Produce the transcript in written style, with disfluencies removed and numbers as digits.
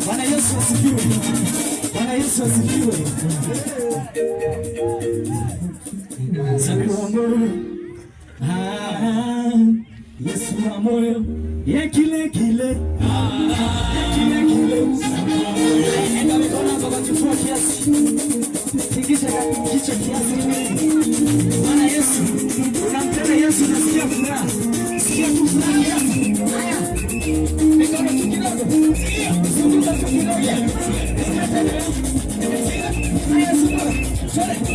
Bwana Yesu asifiwe. Bwana Yesu asifiwe. Yesu wa moyo. Ah, Yesu wa moyo. Ye kile kile. Ye kile kile. Enda mikono hapo kwa kifua kiasi. Tingisha kichwa kiasi. Bwana Yesu, unampenda Yesu, unasikia furaha. Sikia tu furaha kiasi. Haya. Mikono tu kidogo. Zunguka tu kidogo. Haya, zunguka. Twende.